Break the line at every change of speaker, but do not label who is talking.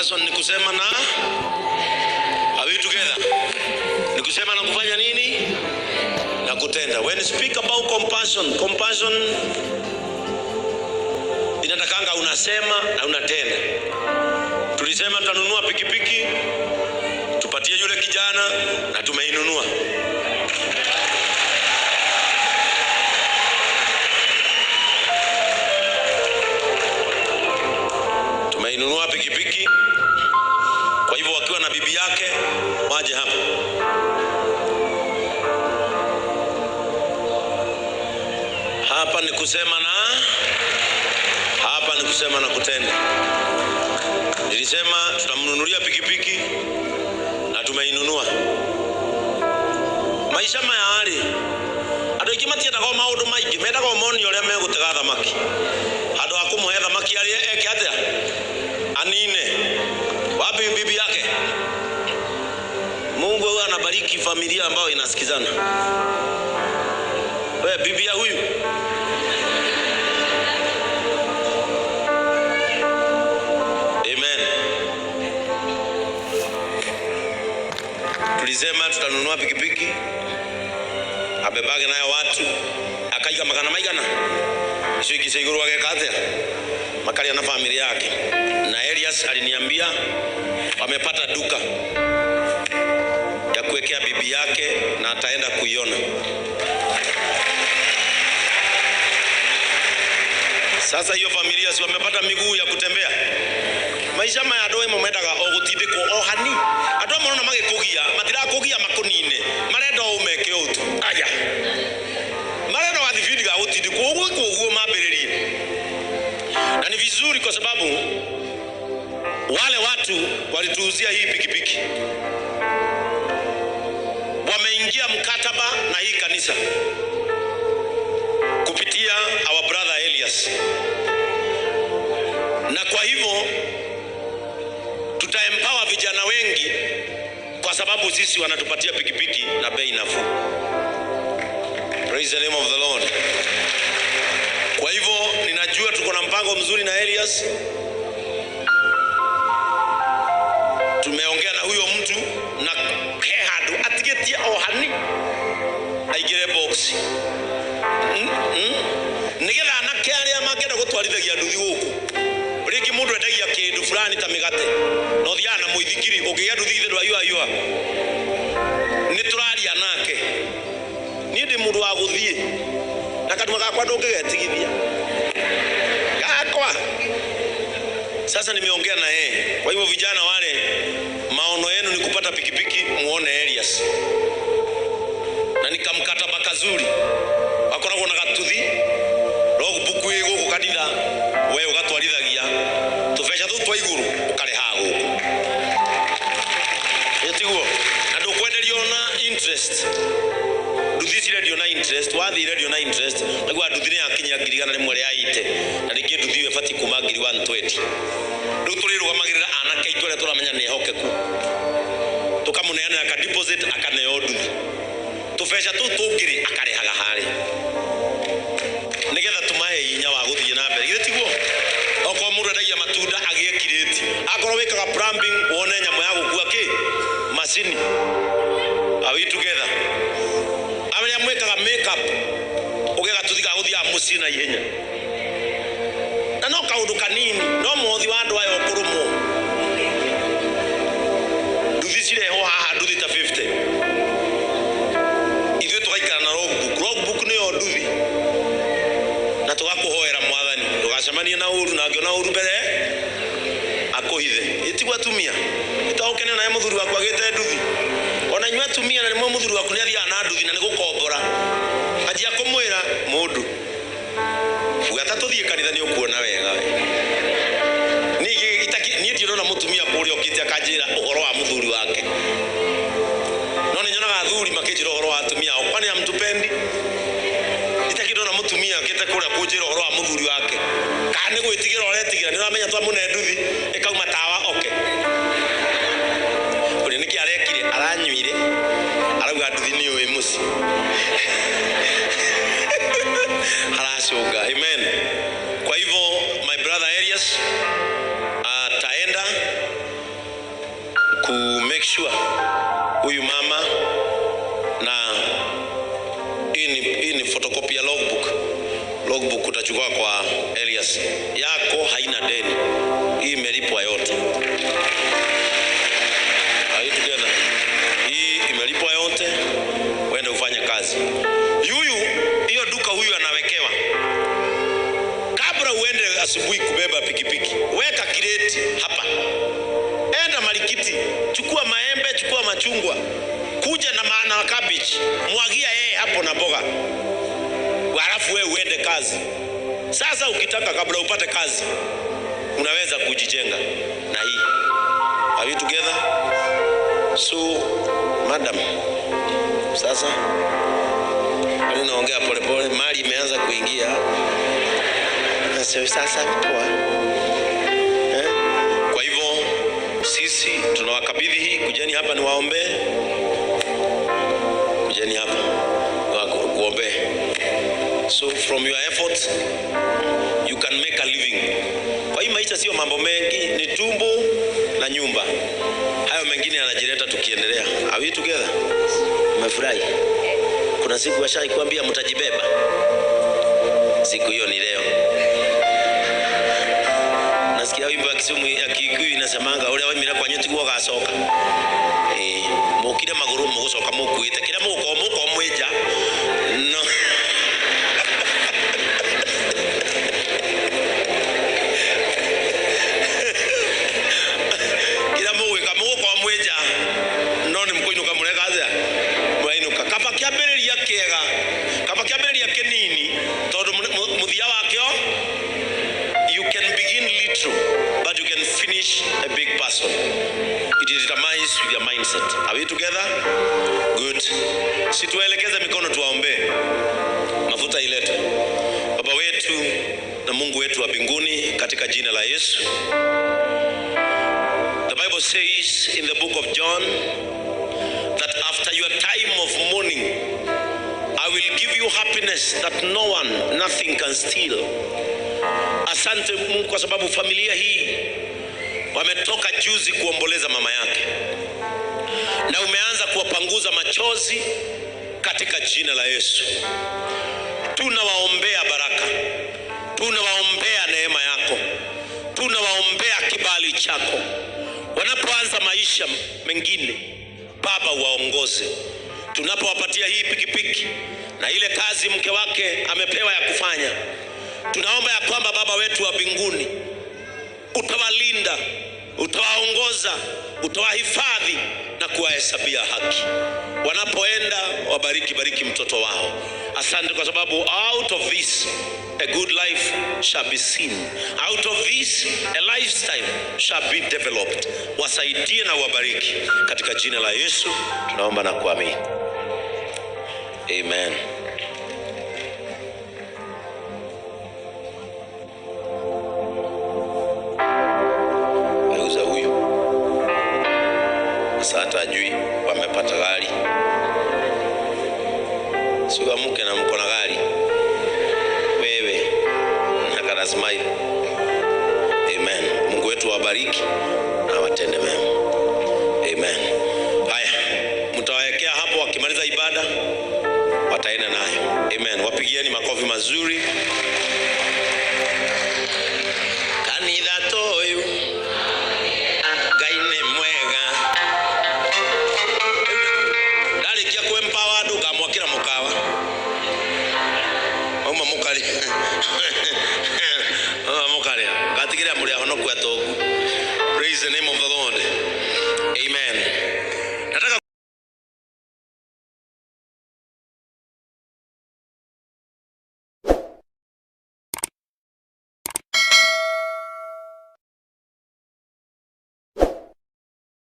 Compassion ni kusema na, are we together? Ni kusema na kufanya nini? Na kutenda. When you speak about compassion, compassion inatakanga unasema na unatenda. Tulisema tutanunua pikipiki tupatie yule kijana na tumeinunua. Tumeinunua pikipiki. Kwa hivyo wakiwa na bibi yake waje hapa. Hapa ni kusema na, hapa ni kusema na kutenda. Nilisema tutamnunulia pikipiki na tumeinunua. Maisha maya rĩ, andũ aingĩ matiendaga o maũndũ maingĩ, mendaga o monio ũrĩa megũtega thamaki. Handũ ha kũmũhe thamaki arĩe eke atĩa? Anine. Wapi bibi yake? Mungu huwa anabariki familia ambayo inasikizana. We bibi ya huyu. Amen. Tulisema tutanunua pikipiki abebage nayo watu akaiga magana maigana icio ingĩ cia igũrũ ageka atĩa makaria na familia yake. Na Elias aliniambia wamepata duka ya kuwekea bibi yake na ataenda kuiona. Sasa hiyo familia si wamepata miguu ya kutembea. Maisha maya andũ amwe mendaga o gũtindĩkwo o hani. Andũ amwe nona magĩkũgia matirakugia makũnine, marenda o ũmeke ũũ tu. Aya, marenda o gathibindi ga gũtindĩkwo ũguo ũguo mambĩrĩrie. Na ni vizuri kwa sababu wale watu walituuzia hii pikipiki wameingia mkataba na hii kanisa kupitia our brother Elias, na kwa hivyo tutaempower vijana wengi kwa sababu sisi wanatupatia pikipiki na bei nafuu. Praise the name of the Lord. Kwa hivyo ninajua tuko na mpango mzuri na Elias. Tumeongea na huyo mtu na he handu atigetie o hani aingire box nigetha anake aria mangĩenda gũtwarithagia nduthi gũkũ rĩngĩ mũndũ endagia kĩndũ fulani ta mĩgate na ũthiaga na mũithikiri ũngĩgĩa nduthi ithe ndwayuayua nĩ tũraria nake. Niĩ ndĩ mũndũ wa gũthiĩ na kanua gakwa ndũngĩgetigithia gakwa. Sasa nimeongea na yeye. Kwa hivyo vijana wale, maono yenu ni kupata pikipiki, muone Elias. Na nikamkataba kazuri akoragwo na gatuthi logbook ĩ gũkũ kanitha we ũgatwarithagia tũbeca tũu twa igũrũ ũkarĩhaga gũkũ, ĩtiguo na ndũkwenderio na interest. Nduthi cirendio na interest, wathiĩ irendio na interest naguo nduthi nĩ yakinyia ngiri igana rĩmwe rĩa ite na rĩngĩ nduthi ĩyo ĩbatiĩ kuma ngiri 120. Rĩu tũrĩrũgamagĩrĩra anake aitũ arĩa tũramenya nĩ ehokeku, tũkamũneanĩra ka deposit akaneo nduthi, tũbeca tũu tũngĩrĩ akarĩhaga harĩa nigetha tumahe hinya wa gũthiĩ na mbere. Githĩ tiguo? Okorwo mũndũ endagia matunda agĩe kirĩti, akorwo wĩkaga plumbing wone nyamũ ya gũkua kĩ macini. Are we together? Arĩa mwĩkaga makeup ũgĩe gatuthi ga gũthiaga mũciĩ na ihenya, na no kaũndũ kanini no mũhothi wa andũ aya ũkũrũmwo. Nduthi cirehwo haha nduthi ta 50, ithuĩ tũgaikara na logbook. Logbook nĩyo nduthi, na tũgakũhoera mwathani ndũgacemanie na ũru, na angĩona ũru mbere akũhithe. Ĩtigwo atumia itaũkene naye mũthuri waku agĩte nduthi. Ona inyuĩ atumia na rĩmwe mũthuri waku nĩ athiaga na nduthi na nĩ gũkombora, anjia kũmwĩra mũndũ buata tũthiĩ kanitha nĩ ũkuona wega we. Niĩ ndirona mũtumia kũrĩa ũkĩte akanjĩra ũhoro wa mũthuri wake, no nĩ nyonaga athuri makĩnjĩra ũhoro wa atumia ao. Kwani hamtupendi? Itakĩndona mũtumia akĩte kũrĩa kũnjĩra ũhoro wa mũthuri wake, kana nĩ gwĩtigĩra ũretigĩra nĩ ũramenya twamũne nduthi ĩkauma tawa oke ũrĩa nĩkĩ arekire aranyuire arauga nduthi nĩ ũĩ mũciĩ haracũnga. Amen. Kwa hivyo my brother Elias ataenda Make sure huyu mama na hii ni photocopy ya logbook. Logbook utachukua kwa Elias. Yako haina deni. Hii imelipwa yote. Are you together? Hii imelipwa yote, uende ufanye kazi. Yuyu, hiyo duka huyu anawekewa. Kabla uende asubuhi kubeba pikipiki, weka kireti hapa. Enda Marikiti, chukua maembe, chukua machungwa, kuja na maana cabbage, mwagia yeye hapo na mboga, halafu wewe uende kazi. Sasa ukitaka kabla upate kazi, unaweza kujijenga na hii. Are we together? So, madam, sasa bado naongea polepole, mali imeanza kuingia. Nasema sasa poa. Eh? Kwa hivyo sisi tunawakabidhi hii, kujeni hapa niwaombee. Kujeni hapa kuombee. So from your effort you can make a living. Kwa hii maisha sio mambo mengi, ni tumbo na nyumba. Hayo mengine yanajileta tukiendelea. Are we together? Umefurahi? Kuna siku washai kuambia mtajibeba? Siku hiyo ni leo. Nasikia wimbo ya Kisumu ya Kikuyu inasemanga uria waimira kwanyu tiguo gacoka. Eh, mukire maguru mugucoka mukuite kiria mugukorwo mugukorwo mwĩ nja. No. Kiria mũgwĩka mũgũkorwo mwĩ nja no nĩ mũkũinũka mũreka atĩa? Mũrainũka. Kaba kĩambĩrĩria kĩega, kaba kĩambĩrĩria kĩnini tondũ mũthia wakĩo you can begin little but you can finish a big person. It determines with your mindset. Are we together? Good. Si tuelekeze mikono tuwaombee. Mafuta iletwe. Baba wetu na Mungu wetu wa mbinguni, katika jina la Yesu. The Bible says in the book of John that after your time of mourning, I will give you happiness that no one, nothing can steal. Asante Mungu kwa sababu familia hii wametoka juzi kuomboleza mama yake, na umeanza kuwapanguza machozi katika jina la Yesu. Tunawaombea baraka, tunawaombea neema yako, tunawaombea kibali chako wanapoanza maisha mengine. Baba, waongoze tunapowapatia hii pikipiki na ile kazi mke wake amepewa ya kufanya. Tunaomba ya kwamba Baba wetu wa mbinguni utawalinda, utawaongoza, utawahifadhi na kuwahesabia haki. Wanapoenda wabariki, bariki mtoto wao. Asante kwa sababu out of this a good life shall be seen. Out of this a lifestyle shall be developed. Wasaidie na wabariki katika jina la Yesu tunaomba na kuamini. Amen. Geuza huyu sasa, hata ajui wamepata gari. Sio mke na mko na gari wewe na kana smile. Amen. Mungu wetu awabariki na awatende mema. Amen. Haya, mtawawekea hapo, wakimaliza ibada wataenda nayo. Amen. Wapigieni makofi mazuri. Kanitha toyu Ngai nĩ mwega. Ndarĩkia kwempower andũ ngamwakĩra mũkawa auma mũkarĩ auma mũkarĩa ngatigĩrĩra mũrĩ ahonoku atongu. Praise the name of the Lord. Amen.